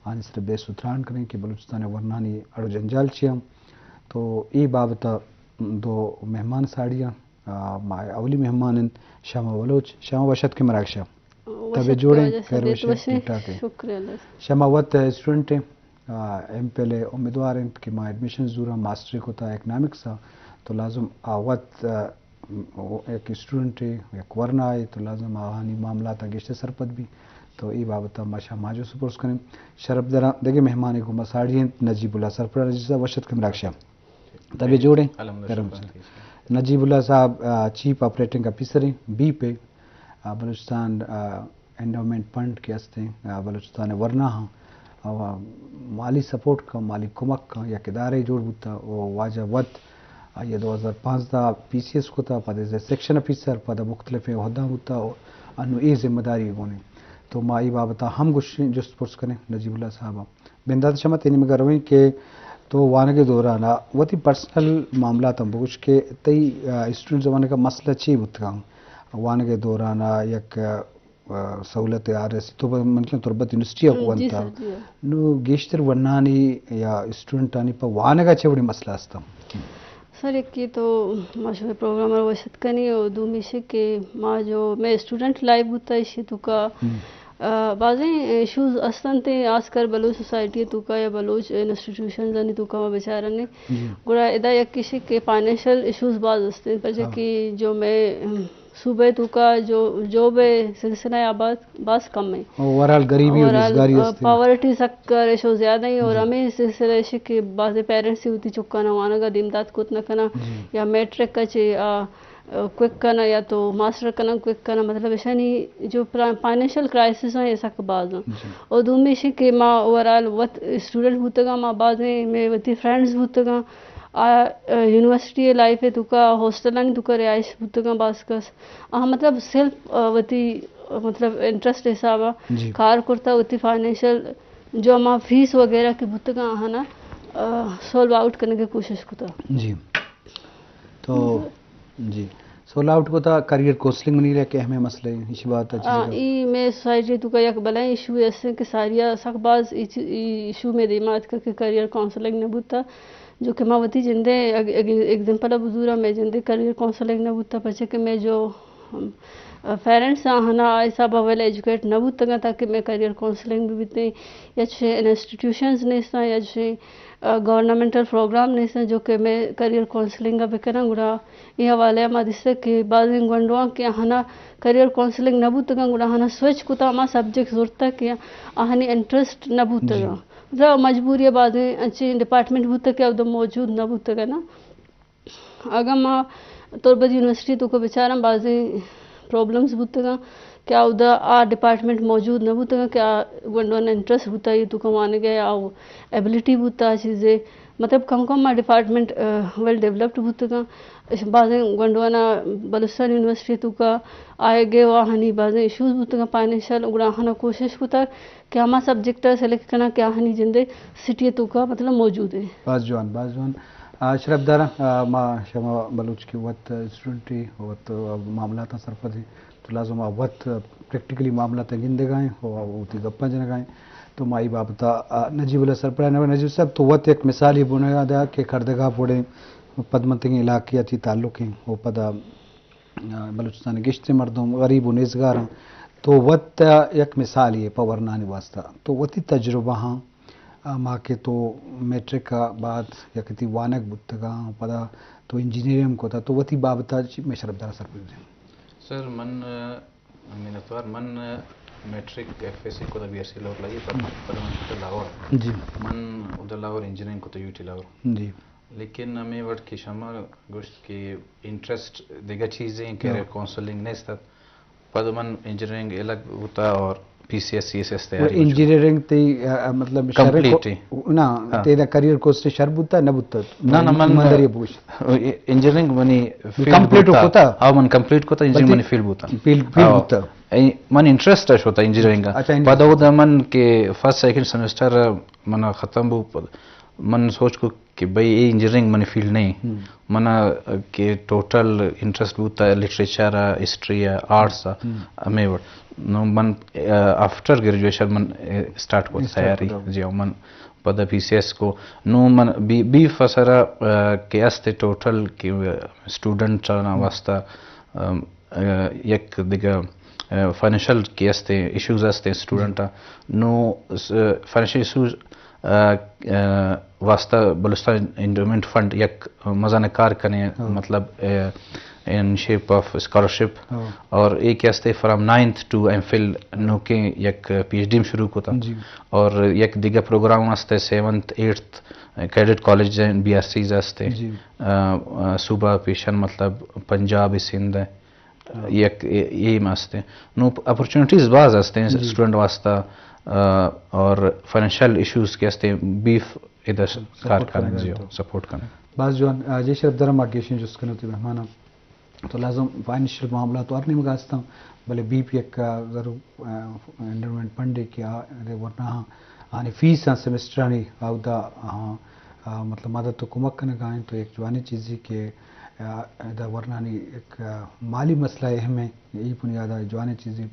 آنی سر بحث و تران کنیں کہ بلوچستان ءِ ورنانی اڑ و جنجال چی اَں۔ تو اے بابت ءَ دو مہمان ساڑی اَں۔ آ، ما اولی مہمان اَنت شمع بلوچ۔ شمع، وش اتکے مراگش ءَ۔ وش تبے اتکے جوڑ ایں، واجہ خیر صدیق، وش ایں، وش ایں، ٹھیک ٹھاک ایں۔ شکریہ اللہ۔ شمع وت اسٹوڈنٹ ایں، آ، ایم فل ءِ امیدوار اِنت کہ ما ایڈمیشن زوراں، ماسٹر کتا اکنامکس ءَ، تو لازم آ وت، آ، یک اسٹوڈنٹے، یک ورنائے، تو لازم آہانی معاملاتاں گیشتر سرپد بی۔ تو اے بابت ءَ ما شمع ءَ جست پرس کنیں۔ شرپ دراں دگہ مہمانے گوں ما ساڑی اِنت، نجیب اللہ سرپڑا۔ نجیب صاحب، وش اتکے مراگش ءَ۔ تبے جوڑ ایں؟ الحمدللہ، کرم شکر۔ نجیب اللہ صاحب، آ، چیف آپریٹنگ آفیسر ایں، بی پی، آ، بلوچستان، آ، انڈومنٹ فنڈ کہ است ایں، آ، بلوچستان ورنا ہاں، آ، مالی سپورٹ کا، مالی کمک کا یک ادارے جوڑ بوتا، و واجہ وت آئی دو ہزار پانزدہ پی سی ایس کتا، پد ایز اے سیکشن آفیسر، پد مختلف عہدہ بوتا، و انو اے ذمہ داری گونے۔ تو ما اے بابت ءَ ہم گوشیں، جست پرس کنیں نجیب اللہ صاحب ءَ۔ بندات شمع، تئی نیمگ ءَ رویں کہ تو وانگ ءِ دوران ءَ وتی پرسنل معاملات ہم بگوش کہ تئی، آ، اسٹوڈنٹ زمانگ ءَ مسئلہ چی بوتگاں؟ وانگ ءِ دوران ءَ یک، آ، سہولت آر ایس، تو ب-، من کہ تربت یونیورسٹی ءَ جی وانتا۔ سر، جی۔ نو گیشتر ورنانی یا اسٹوڈنٹانی پہ وانگ ءَ چہ وڑیں مسئلہ ہستاں؟ سر، یکے تو ما شمئے پروگرام ءَ وش اتک کنیں، و دومی ایشی کہ ما جو مئے اسٹوڈنٹ لائف بوتا، ایشی توکا، ہم۔ آ، بازیں ایشوز ہستنت، آس کر بلوچ سوسائٹی توکا یا بلوچ انسٹیٹیوشنز آنی توکا ما بچارنے۔ جی۔ گڑا ادا یک ایشی کہ فائنینشل ایشوز باز ہستیں، پرچہ ہاں۔ کہ جو مئے، ہم، صوبہ توکا جو، جاب ءِ سلسلہ ءَ باز، باز کم ایں۔ اوورآل غریبی و اوورآل، نزگاری آ، است ایں۔ پاورٹی سک ریشو زیادہ ایں، اور جی۔ ہمیں سلسلہ ایشی کہ بعض پیرنٹس وتی چکانا وانگا دیم دات کت نہ کناں، جی۔ یا میٹرک ءَ چہ، آ، آ، کوئک کناں یا تو ماسٹر کناں کوئک کناں، مطلب ایشانی جو پرا-، فائنینشل کرائسس ایں، اے سک باز ایں۔ جی۔ اور دومی ایشی کہ ما اوورآل وت اسٹوڈنٹ بوتگاں، ما بازیں مئے وتی فرینڈز بوتگاں، آ، آ، یونیورسٹی لائف ءِ توکا ہاسٹلانی توکا رہائش بوتگاں باز کس۔ آ، مطلب سیلف، آ، وتی، آ، مطلب انٹرسٹ حساب ءَ جی۔ کار کرتا، وتی فائنینشل جو ہما فیس وغیرہ کہ بوتگاں آہانا، آ، سولو آؤٹ کنگ ءِ کوشش کتا۔ جی۔ تو جی، سولو آؤٹ کتا۔ کیریئر کونسلنگ منی لیکہ اہم مسئلہ ایں، ایشی بات ءَ آ، چیز۔ ای مئے سوسائٹی توکا یک بلائیں ایشو است کہ ساریا سک باز ای چی-، ای ایشو مئے دیما اتکا کہ کیریئر کونسلنگ نہ بوتا، جو کہ ما وتی جندے اگ-، اگ-، ایگزامپل ءَ بزوراں، مئے جندے کیریئر کونسلنگ نہ بوتا، پرچہ کہ مئے جو، ہم، پیرنٹس آہانا آ حساب ءَ ویل ایجوکیٹ نہ بوتگاں تاکہ مئے کیریئر کونسلنگ بہ بیتیں، یا چشیں انسٹیٹیوشنز نیستاں، یا چشیں، آ، گورنمنٹل پروگرام نیستاں جو کہ مئے کیریئر کونسلنگ ءَ بکناں۔ گڑا اے حوالہ ءَ ما دیستگ کہ بازیں گونڈواں کہ آہانا کیریئر کونسلنگ نہ بوتگاں، گڑا آہانا سوئچ کتا، ہما سبجیکٹ زرتا کہ آہانی انٹرسٹ نہ بوتگاں۔ جی۔ مطلب مجبوری ءَ بازیں انچیں ڈپارٹمنٹ بوتگ کہ اودا موجود نہ بوتگ نا۔ اگاں ما تربت یونیورسٹی توکا بچاراں، بازیں پرابلمز بوتگاں کہ اودا آ ڈپارٹمنٹ موجود نہ بوتگاں کہ آ گونڈوانا انٹرسٹ بوتا، اے توکا وانگ ءِ آ ایبلٹی بوتا، آ چیزے، مطلب کم کم ما ڈپارٹمنٹ، آ، ویل ڈیولپڈ بوتگاں۔ اش-، بازیں گونڈوانا بلوچستان یونیورسٹی توکا آئیگ ءِ و آہانی بازیں ایشوز بوتگاں فائنینشل، گڑا آہانا کوشش کتا کہ ہما سبجیکٹ ءَ سلیکٹ کناں کہ آہانی جندے سٹی ءِ توکا مطلب موجود ایں۔ باز جوان، باز جوان۔ آ، شرپ داراں، آ، ما شمع بلوچ کہ وت اسٹوڈنٹے، وت معاملاتاں سرپد ایں، تو لازم آ وت پریکٹیکلی معاملاتاں گندگا ایں و وتی گپاں جنگا ایں۔ تو ما اے بابت ءَ، آ، نجیب اللہ سرپڑا۔ نجیب صاحب، تو وت یک مثالے بنیاد ءَ کہ کردگا پوڑیں پدمنتگیں علاقے ءَ تئی تعلق ایں و پدا، آ، بلوچستان ءِ گیشتریں مردم غریب و نیزگار ایں۔ تو وت یک مثالے پہ ورنانی واسطہ۔ تو وتی تجربہ ہاں، آ، ما کہ تو میٹرک ءَ بعد یک تئی وانگ بوتگاں، پدا تو انجینئرنگ کتا، تو وتی بابت ءَ چی مئے شرپ داراں سرپد بدئے؟ سر، من، آ، منتوار، من، آ، میٹرک ایف ایس سی کتا بی ایس سی لاہور لائی، پد، پد من کتا لاہور۔ جی۔ من ادا لاہور انجینئرنگ کتا یو ٹی لاہور۔ جی۔ لیکن ہمے وڑ کہ شما گوشت کہ انٹرسٹ دگہ چیزیں، کیریئر کونسلنگ نیست ات۔ پد من انجینئرنگ الگ بوتا اور P C S, C S S تیاری کتا۔ انجینئرنگ تئی، آ، مطلب شر کمپلیٹ کو-، نہ، ہاں۔ تیرا کیریئر کونسلنگ شر بوتا، نہ بوتا؟ نہ، نہ، من ایمانداری بوش۔ انجینئرنگ منی فیلڈ کمپلیٹ بوتا۔ کتا؟ ہاں، من کمپلیٹ کتا، انجینئرنگ منی فیلڈ بوتا۔ فیلڈ، فیلڈ ہاں۔ بوتا۔ اے، من انٹرسٹ اش ہوتا انجینئرنگ کا۔ اچھا، انجینئرنگ۔ پد اودا من کہ فرسٹ سیکنڈ سیمسٹر من ختم بو، من سوچ کو کہ بھئی اے انجینئرنگ منی فیلڈ نہیں۔ منا کہ ٹوٹل انٹرسٹ بوتا لٹریچر ءَ، ہسٹری ءَ، آرٹس ءَ، ہمے وڑ۔ نو من آفٹر گریجویشن من اسٹارٹ کو تیاری۔ جی من پدا پی سی ایس کو۔ نو من بی بی فسرا کہ استے ٹوٹل کہ اسٹوڈنٹ نا واسطہ یک دگہ فائنینشل کہ استے ایشوز استے اسٹوڈنٹ۔ نو فائنینشل ایشوز واسطہ بلوچستان انڈومنٹ فنڈ یک مزن کار کنے، مطلب ان شیپ آف اسکالرشپ۔ اور ایک استے from ninth to M phil نوکیں یک پی ایچ ڈی شروع کتا۔ اور یک دگہ پروگرام استے seventh eighth cadet college B S سیز استے۔ صوبہ پیشن مطلب پنجاب سندھ۔ یک ایم استے۔ نو اپرچونیٹیز باز استے اسٹوڈنٹ واسطہ۔ اور فائنینشل ایشوز کہ استے بیف ادھر کار کرنے، سپورٹ کرنے۔ باز جوان۔ جی شرف درم آگیشن جس کنو تی مہمانہ۔ تو لازم فائنینشل معاملات تو ہر نیمگا ہستاں، بلے بی پی یک ضرور انڈومنٹ پنڈے کہ ورناہاں آنی فیس آں سمسٹرانی آودا آہاں مطلب مدد تو کمک کنگا ہیں۔ تو یک جوانی چیزی کہ ادا ورنانی یک مالی مسئلہ اہم ہے، ای بنیادا جوانی چیزی۔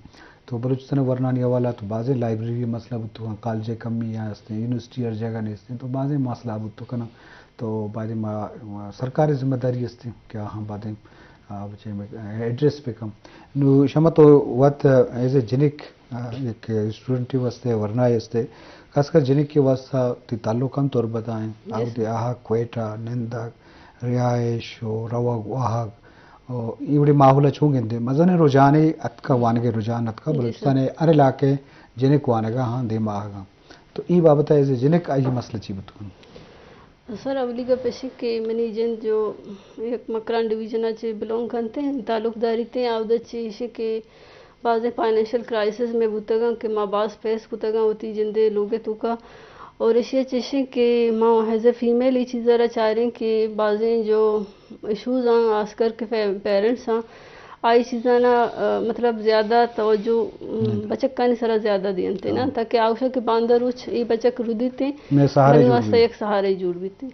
تو بلوچستان ورنانی حوالہ تو بازیں لائبریری مسئلہ بوتو کن، کالج کمی یا ہستیں، یونیورسٹی ہر جگہ نیستیں، تو بازیں مسئلہ بوتو کن۔ تو بازیں ما سرکاری ذمہ داری ہستیں کہ آہاں بازیں ایڈریس بکن۔ نو شما تو وت ایز اے جنک یک اسٹوڈنٹ واسطے ورنا ہستے، خاص کر جنک کے واسطہ تی تعلق ہم تربت آئیں۔ آہگ، کوئٹہ، نندگ، رہائش و روگ واہگ و ایوڑی ماحول چون گندے؟ مزن رجحانے اتکا، وانگے رجحان اتکا، بلوچستان ہر علاقے جنک وانگا ہاں دیما آہگاں۔ تو ای بابت ایز اے جنک آئی مسئلہ چی بتکن؟ سر، اولی گپ ایش کہ منی جند جو یک مکران ڈویژن ء چہ بلونگ کنت، تعلق داریت، آودا چہ ایش کہ بازیں فائنینشل کرائسس میں بوتگاں کہ ما باز فیس کتگاں وتی جندے لوگ توکا۔ اور ایشی چشیں کہ ما ایز اے فیمیل ای چیز را چاریں کہ بازیں جو ایشوز آں، خاص کر کہ پیرنٹس آں، آئی چیزانا، آ، مطلب زیادہ توجہ، م، بچکانی سرا زیادہ دینتے نا، تاکہ آوشا کہ باندا روچ ای بچک ردیتے، منی واسطہ یک سہارے جوڑ بیتے۔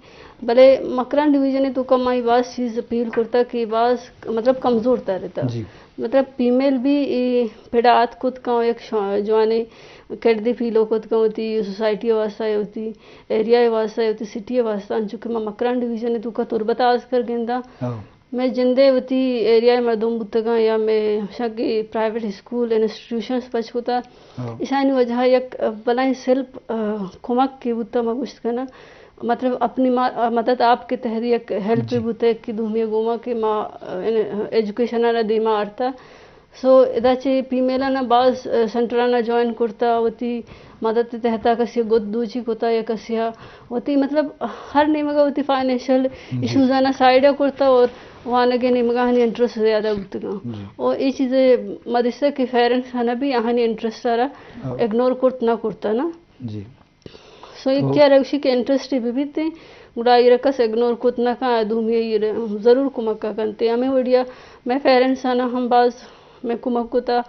بلے مکران ڈویژن توکا ما ای باز چیز اپیل کرتا کہ باز مطلب کمزور ترتا۔ مطلب فیمیل بھی ای پڑا آت کت کن یک جوانے کردے پیلو کت کن وتی سوسائٹی واسطہ، وتی ایریا واسطہ، وتی سٹی واسطہ، انچو کہ ما مکران ڈویژن توکا تربت آز کر گندا۔ مئے جندے وتی ایریا ء مردم بوتگاں یا مئے ہمشاں کہ پرائیویٹ اسکول، انسٹیٹیوشنز پچ کتا، ایشانی وجہ ء یک بلائیں سیلف، آ، کمک کہ بوتا، ما گوشت کناں، مطلب اپنی ما-، مدد آپ کے تحت یک ہیلپ بوتا کہ دومی ء گوما کہ ما، آ، ایجوکیشن ء را دیما آرتا۔ سو ادا چہ فیمیلاناں باز، آ، سنٹراناں جوائن کرتا، وتی مدد ء تحتا کسی ء گد دوچی کتا یا کسی ء وتی مطلب ہر نیمگا وتی فائنینشل ایشوزاناں سائیڈا کرتا اور وانگے نیمگا ہنی انٹرسٹ زیادہ بوتگاں۔ اور اے چیز ما دیستا کہ پیرنٹس ہنا بھی آہانی انٹرسٹ آرا اگنور کرت نہ کرتا نا۔ سو ایک کیا روشی کہ انٹرسٹ بہ بیت، گڑا ایرا کس اگنور کت نہ کن، دومی ایرا ضرور کمک کنت۔ ہمیں وڑیا مئے پیرنٹس آنا ہم باز مئے کمک کتا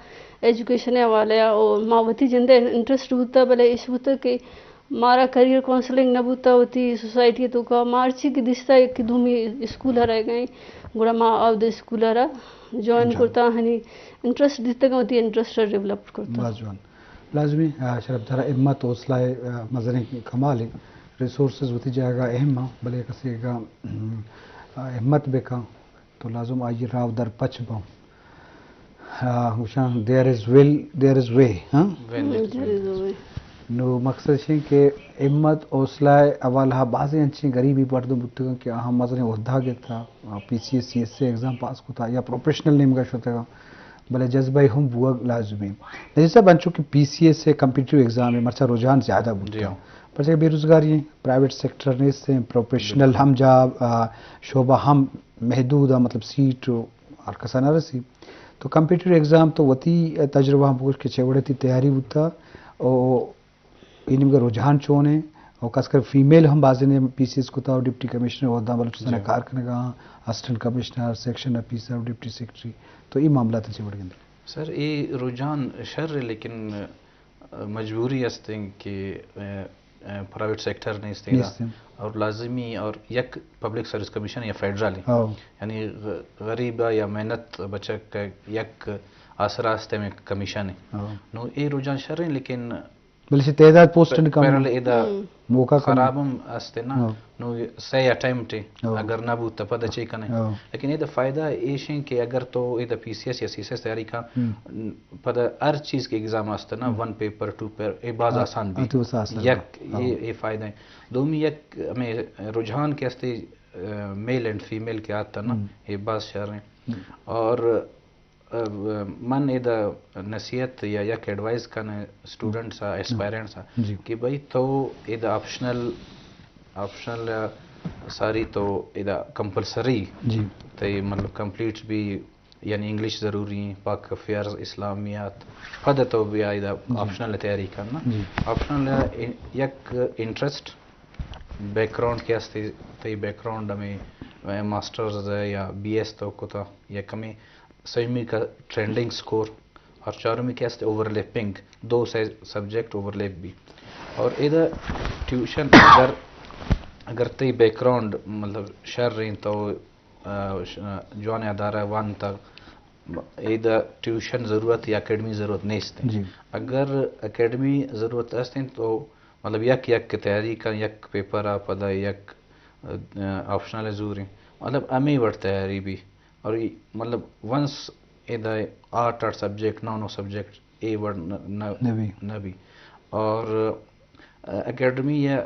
ایجوکیشن حوالہ ء، او ما وتی جند ء انٹرسٹ بوتا، بلے ایش بوتا کہ مارا کریئر کونسلنگ نہ بوتا وتی سوسائٹی توکا۔ ما ہرچی کہ دیستا کہ دومی اسکول ء رہ گئے، گڑا ما اود اسکول ء را جوائن کرتا، ہنی انٹرسٹ دیتگا، وتی انٹرسٹ ء ڈیولپ کرتا۔ باز جوان۔ لازمی، آ، شرف دارا ہمت، حوصلہ ء، آ، مزنیں کمال ہے۔ ریسورسز وتی جاگہ اہم ہیں، بلے کسی کا، ہم، آ، ہمت بکن تو لازم آئی راہ در پچ بم۔ آ، گوشاں، there is will, there is way، ہاں؟ نو مقصد شیں کہ ہمت، حوصلہ ء حوالہ بازیں انچیں غریبی مردم بوتگاں کہ آہاں مزنیں عہدہ گتا، آ، P C S, C S اے ایگزام پاس کتا یا پروفیشنل نیمگا شتگاں۔ بلے جذبہ ہم بوگ لازمی۔ نجیب صاحب، انچو کہ پی سی ایس اے کمپیٹیٹیو ایگزام ہے، مرچا رجحان زیادہ بوتا۔ پرچہ کہ بے روزگاری ہیں، پرائیویٹ سیکٹر نیست ہیں، پروفیشنل ہم جاب، آ، شعبہ ہم محدود ہے، مطلب سیٹ ہر کسا نہ رسی۔ تو کمپیٹیٹیو ایگزام تو وتی تجربہ ہم بگوش کہ چہ وڑے تی تیاری بوتا، او اے نیمگا رجحان چون ہیں؟ اور خاص کر فیمیل ہم بازیں نے پی سی ایس کتا اور ڈپٹی کمشنر عہدہ بلوچستان کار کنگا، assistant commissioner, section officer, deputy secretary, تو اے معاملات چہ وڑ گندے؟ سر، اے رجحان شر ہے، لیکن، آ، مجبوری است ہیں کہ، آ، پرائیویٹ سیکٹر نیست ایدا۔ نیست۔ اور لازمی اور یک پبلک سروس کمیشن یا فیڈرل ہے۔ ہاں۔ یعنی غ-، غریب یا محنت بچک یک آسرا است ہمیں کمیشن ہے۔ ہاں۔ نو اے رجحان شر ہیں، لیکن بلے چہ تعداد پوسٹ پ-، کم پیرل ایدا ہم۔ موقع کم۔ خراب ہم است نا۔ ہاں۔ نو سہ اٹیمپٹ ہے، ہاں۔ اگر نہ بوت تو پتہ چے کنے۔ ہاں۔ لیکن ایدا فائدہ ایش ہیں کہ اگر تو ایدا پی سی ایس یا سی ایس ایس تیاری کا، ہم۔ پدا ہر چیز کے ایگزام است نا، ہم۔ ون پیپر، ٹو پیپر، اے باز ہاں، آسان بھی۔ ہاں، تو بس آسان یک، بھی۔ اے، ہاں۔ اے فائدہ ہیں۔ دومی یک ہمیں رجحان کے استے، آ، میل اینڈ فیمیل کے آتا نا، ہم۔ اے باز شر ہیں۔ ہم۔ اور، آ، من ادا نصیحت یا یک ایڈوائز کن اسٹوڈنٹس آ، ہم۔ ایسپائرنٹس آ، جی۔ کہ بھئی تو ادا آپشنل، آپشنل ساری تو ادا کمپلسری جی۔ تئی مطلب کمپلیٹ بھی یعنی انگلش ضروری ہیں، پاک افیئرز، اسلامیات، پد تو بیا ادا جی۔ آپشنل تیاری کرنا۔ جی۔ آپشنل یک انٹرسٹ بیک گراؤنڈ کے استے، تئی بیک گراؤنڈ ہمیں ماسٹرز ہے یا بی ایس تو کتا یا کمی سیمی کا ٹرینڈنگ سکور اور چارمی کے استے اوورلیپنگ، دو سے سبجیکٹ اوورلیپ بھی۔ اور ادا ٹیوشن اگر، اگر تئی بیک گراؤنڈ مطلب شر رہیں تو آ، ش-، جوان ادارہ وانتگ، ایدا ٹیوشن ضرورت یا اکیڈمی ضرورت نیست۔ جی۔ اگر اکیڈمی ضرورت است تو مطلب یک یک تیاری کن، یک پیپر آ پدا یک، آ، آپشنل زوریں۔ مطلب ہمیں وڑ تیاری بھی۔ اور ای-، مطلب ونس ایدا آٹھ آٹھ سبجیکٹ، نو نو سبجیکٹ، اے وڑ نہ، نہ، نہ بھی۔ نہ بھی۔ اور، آ، اکیڈمی یا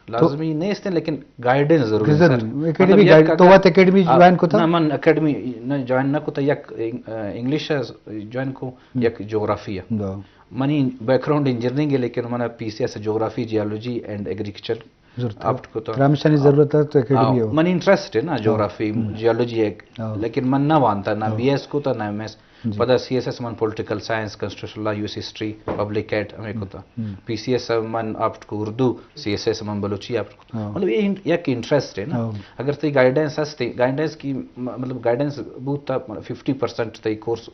تو لازمی نیست ہیں، لیکن گائیڈنس ضروری ہے، سر۔ ضروری۔ اکیڈمی مطلب، یک گائیڈ-، تو اگر بات اکیڈمی آ، جوائن کو تھا؟ نہ، من اکیڈمی نہ جوائن نہ کو تھا، یک، آ، انگلش جوائن کو، ہم۔ یک جغرافی ہے۔ دا۔ منی بیک گراؤنڈ انجینئرنگ ہے، لیکن من پی سی ایس جغرافی، جیولوجی اینڈ ایگریکلچر ضرورت ہے۔ آپٹ کو تو۔ ترا ہمیشانی ضرورت ہے تو اکیڈمی آؤ، ہو۔ منی انٹرسٹ ہے نا، ہاں۔ جغرافی، ہم۔ جیولوجی ہے، ہاں۔ لیکن من نہ وانتا، نہ ہاں۔ بی ایس کو تھا، نہ ایم ایس۔ جی۔ پدا سی ایس ایس من political science, constitution law, U S history, public ad ہمیں ہم۔ کتا۔ ہم۔ پی سی ایس من آپٹ کو اردو، سی ایس ایس من بلوچی آپٹ کو۔ ہاں۔ مطلب یہ ان-، یک انٹرسٹ ہے نا۔ ہاں۔ اگر تئی گائیڈنس ہستے، گائیڈنس کی م-، مطلب گائیڈنس بوت تا ففٹی پرسینٹ تئی کورس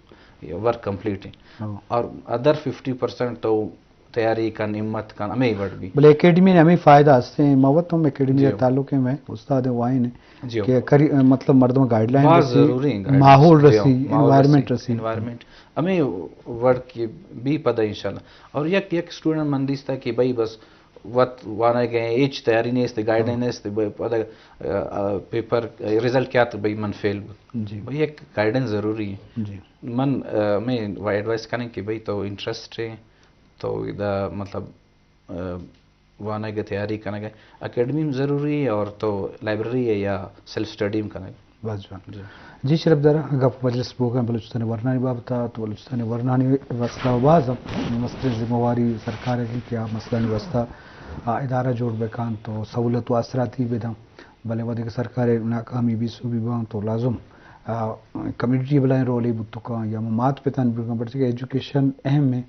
ورک کمپلیٹ ہے۔ ہاں۔ اور ادر ففٹی پرسینٹ تو تیاری کن، ہمت کن، ہمے وڑ بی۔ بلے اکیڈمی نے ہمے فائدہ ہستے ہیں، ما وت ہم اکیڈمی جی۔ تعلق ہیں، میں استاد وائن ہیں جی۔ کہ کری-، مطلب مردم گائیڈ لائن باز رسی، ضروری ہیں گائیڈ ماحول لائن۔ رسی، جی، ماحول انوائرمنٹ رسی، رسی۔ انوائرمنٹ۔ ہمے وڑ کی بی پدا انشاءاللہ۔ اور یک، یک اسٹوڈنٹ من دیستا کہ بھائی بس وت وانا گئے، ہچ تیاری نہیں استے، گائیڈ لائن ہاں۔ نہیں استے، بھائی پدا، آ، آ، پیپر، آ، رزلٹ کیا تو بھائی من فیل بوت۔ جی۔ بھائی یک گائیڈنس ضروری ہے۔ جی۔ من، آ، میں ایڈوائز کریں کہ بھائی تو انٹرسٹ ہے، تو ادا مطلب، آ، وانگ ء تیاری کنگ ء اکیڈمی ہم ضروری ہے اور تو لائبریری ہے یا سیلف اسٹڈی ہم کنگ۔ بس جوان۔ جی۔ جی شرف دار، گپ مجلس بوگا بلوچستان ورنانی بابت ء، تو بلوچستان ورنانی واسطہ باز مستریں ذمہ واری سرکار ء کہ آ مسئلہ واسطہ آ ادارہ جوڑ بکن تو سہولت و آسراتی بدن۔ بلے وہدے کہ سرکار ء ناکامی بی سوبی باں تو لازم، آ، کمیونٹی ء بلاہیں رولے بوت کنت یا ما مات پتانی بوت کنت، پرچہ کہ ایجوکیشن اہم ہے،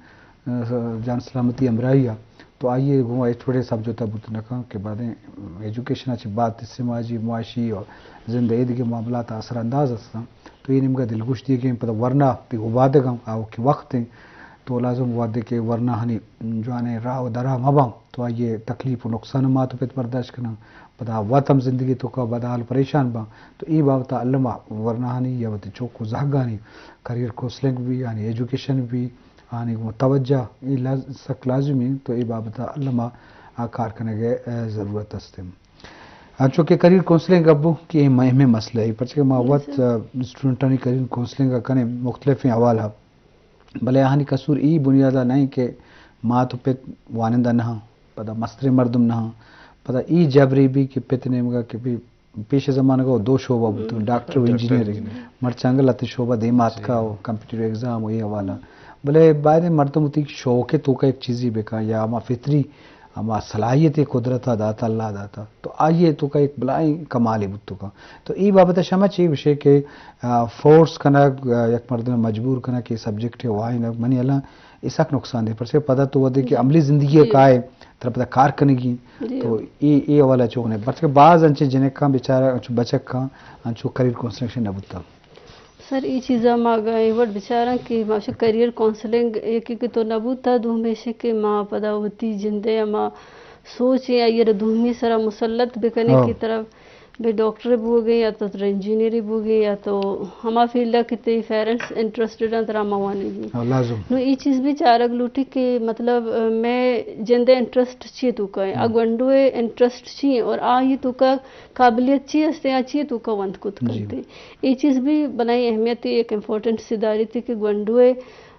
آ، جان سلامتی ہمراہی ء، تو آئی ء گوں ہچ وڑے سمجھوتہ بوت نہ کنت کہ بعدیں ایجوکیشن ء چہ بعد سماجی، معاشی اور زند ء ایدگہ معاملات ء اثر انداز ہستاں۔ تو اے نیمگا دلگوش دیگیں پدا ورنا تئی اوبادگاں آوکیں وقت انت، تو لازم وہدے کہ ورناہانی جوانیں راہ و دراہ مباں تو آئی ء تکلیف و نقصان مات و پت برداشت کناں، پدا وت ہم زندگی توکا بدحال پریشان باں۔ تو اے بابت ء الما ورناہانی یا وتی چوک و زہگانی کریئر کونسلنگ بی، آنی ایجوکیشن بی، آنی گوں توجہ اے لاز-، سک لازمی انت۔ تو اے بابت ء الما آ کار کنگ ء ضرورت است۔ انچو کہ کریئر کونسلنگ ابو کہ اے مہمیں مسئلہ ہے، پرچہ کہ ما جی وت، سر۔ آ، اسٹوڈنٹانی کریئر کونسلنگ ء کنیں مختلفیں حوالہ، بلے آہانی قصور ای بنیاد ء نہ انت کہ مات و پت وانندہ نہ انت، پدا مستریں مردم نہ انت، پدا ای جبرے بی کہ پت نیمگا کہ بی پیش زمانگ ء دو شعبہ بوتو، ہم۔ ڈاکٹر و ڈاکٹر انجینئرنگ۔ انجینئرنگ۔ مرچی انگت لہتے شعبہ دیماتکا جی۔ و کمپیوٹر ایگزام و اے حوالہ۔ بلے باید مردم وتی شوق توکا یک چیزی بکا یا ہما فطری ہما صلاحیت قدرت ء داتا، اللہ داتا۔ تو آئی ء توکا یک بلاہیں کمالے بوت کنت۔ تو اے بابت ء شما چے گوشے کہ، آ، فورس کنگ، آ، یک مردم ء مجبور کنگ کہ سبجیکٹ ء وانینگ منی الان اے سک نقصان دہ، پرچہ پدا تو وھدے کہ جی۔ عملی زندگی ء جی۔ کائے، ترا پدا کار کنگی۔ جی۔ تو اے، اے حوالہ چون ہے؟ پرچہ کہ باز انچیں جنکاں بیچارہ انچو بچکاں انچو کریئر کونسلنگ نہ بوتا۔ سر، اے چیزا ما اگاں اے وڑ بچاراں کہ ما شو کریئر کونسلنگ یکے کہ تو نہ بوتا، دوم ایشے کہ ما پدا وتی جندے ہما سوچ ایں، آئی ءَ را دومی سرا مسلط بکنے ہاں۔ کہ ترا بے ڈاکٹر بوگے یا تو ترا انجینئرے بوگے یا تو ہما فیلڈ ءَ کہ تئی پیرنٹس انٹرسٹڈ اَنت ترا ہما وانگی۔ ہاں، لازم۔ نوں اے چیز بھی چارگ لوٹی کہ مطلب، آ، مئے جند ءِ انٹرسٹ چی توکا ایں، آ ہم۔ گونڈو ءِ انٹرسٹ چی ایں اور آئی توکا قابلیت چی ہستیں، آ چی توکا ونت کت جی۔ کنت۔ اے چیز بھی بلاہیں اہمیت، ایک امپورٹنٹ سی داریت کہ گونڈو ءِ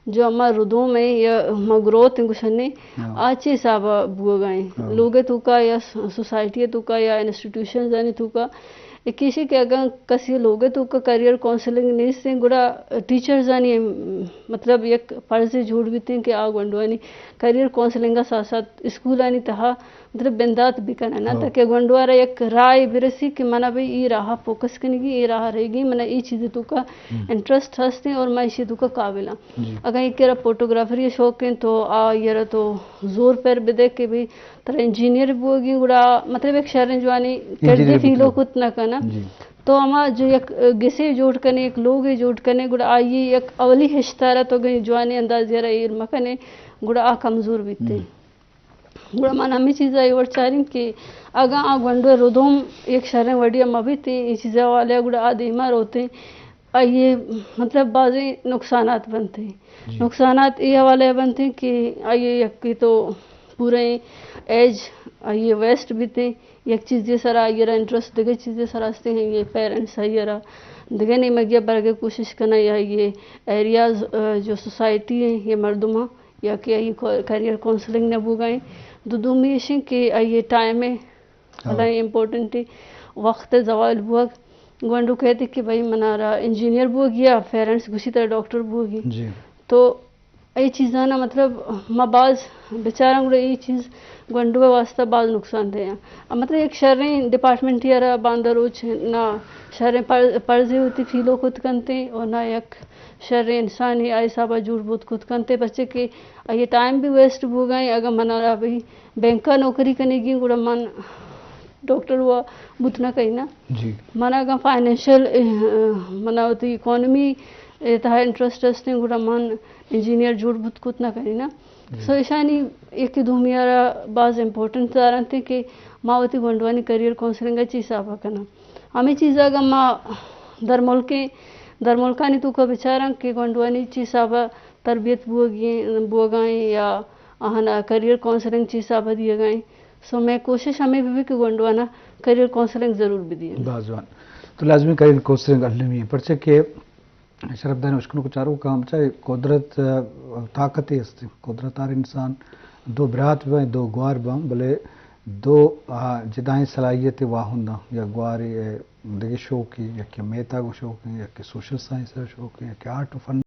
جو ہما ردوم ایں یا ہما گروتھ ایں گوشنے، ہاں۔ آ چی حساب ءَ بوگا ایں۔ ہاں۔ لوگ ءِ توکا یا س-، سوسائٹی ءِ توکا یا انسٹیٹیوشنز آنی توکا۔ ایک ایشی کہ اگاں کسی لوگ ءِ توکا کیریئر کونسلنگ نیست ایں، گڑا ٹیچرز آنی، مطلب، یک فرضے جوڑ بیتیں کہ آ گونڈوانی کیریئر کونسلنگ ءِ ساتھ ساتھ اسکولانی تہا مطلب بندات بکنن نا، ہاں۔ تاکہ گونڈو ءَ را یک راہ برسی کہ منا بھئی اے راہ ءَ فوکس کنگی، اے راہ ءَ رہگی، منا اے چیز توکا ہم۔ انٹرسٹ ہستیں اور من ایشی توکا قابل آں۔ جی۔ اگاں ایک را فوٹوگرافری ءِ شوق ایں تو آئی ءَ را تو زور پر بدے کہ بھئی ترا انجینئر بوگی، گڑا مطلب یک شریں جوانی انجینئر کردے فیلو بوتو۔ کت نہ کنا۔ جی۔ تو ہما جو یک گسے جوڑ کنے، یک لوگے جوڑ کنے، گڑا آئی یک اولی ہشتارا تو اگاں جوانی اندازے را ایر مکنے، گڑا آ کمزور بیتے۔ ہم۔ گڑا من ہمے چیز ءَ اے وڑ چاریں کہ اگاں آ گونڈو ءِ ردوم یک شریں وڑے ءَ مہ بیتیں، اے چیز ءِ حوالے ءَ گڑا آ دیما روتیں، آئی ءِ مطلب بازیں نقصانات بنتیں۔ جی۔ نقصانات اے حوالے ءَ بنتیں کہ آئی ءِ یکے تو پوریں ایج آئی ءِ ویسٹ بیتیں، یک چیزے سرا آئی ءَ را انٹرسٹ دگہ چیزے سرا ہستیں، آئی ءِ پیرنٹس آئی ءَ را دگہ نیمگے ءَ برگ ءِ کوشش کناں یا آئی ءِ ایریاز، آ، جو سوسائٹی ایں یا مردماں یا کہ آئی کو-، کیریئر کونسلنگ نہ بوگا ایں۔ دو دومی ایش ایں کہ آئی ٹائم ایں، ہاں۔ بلاہیں امپورٹنٹ ایں، وقت ءِ زوال بوگ۔ گونڈو کہتے کہ بھئی منارا انجینئر بوگی یا پیرنٹس گوشی ترا ڈاکٹر بوگی۔ جی۔ تو اے چیزانا مطلب ما باز بچاراں گڑا اے چیز گونڈو ءِ واسطہ باز نقصان دہ ایں۔ مطلب یک شریں ڈپارٹمنٹے ءَ را باندا روچ نہ شریں پر-، پرزے وتی فیلو کت کنتیں اور نہ یک شریں انسانے آ حسابا جوڑ بوت کت کنتیں، پرچے کہ آئی ٹائم بھی ویسٹ بوگا ایں۔ اگاں منا را بھئی بینک ءَ نوکری کنگی گڑا من ڈاکٹر وا بوت نہ کناں۔ جی۔ من اگاں فائنینشل، اہ، منا وتی اکانومی ءِ تہا انٹرسٹ ہستیں گڑا من انجینئر جوڑ بوت کت نہ کناں۔ جی۔ سو ایشانی یکے دومی ءَ را باز امپورٹنٹ دارنت کہ ما وتی گونڈوانی کیریئر کونسلنگ ءَ چی حساب ءَ کناں۔ ہمے چیز اگاں ما درملکیں، درملکانی توکا بچاراں کہ گونڈوانی چی حساب ءَ تربیت بوگی، بوگا ایں یا آہانا کیریئر کونسلنگ چی حساب ءَ دیگا ایں۔ سو مئے کوشش ہمے بہ بی کہ گونڈوانا کیریئر کونسلنگ ضرور بدییں۔ باز جوان۔ تو لازمی کیریئر کونسلنگ المی ایں، پرچہ کہ شرفداریں اشکنوک چاروکاں، چاہے قدرت، آ، طاقتے است۔ قدرت ہر انسان دو برات بہ بیں، دو گوار بہ بیں، بلے دو، آ، جدائیں صلاحیت واہنداں، یا گوارے، آ، دگہ شوقے، یا کہ میتگ و شوقے، یا کہ سوشل سائنس ءِ شوقے، یا کہ آرٹ و فن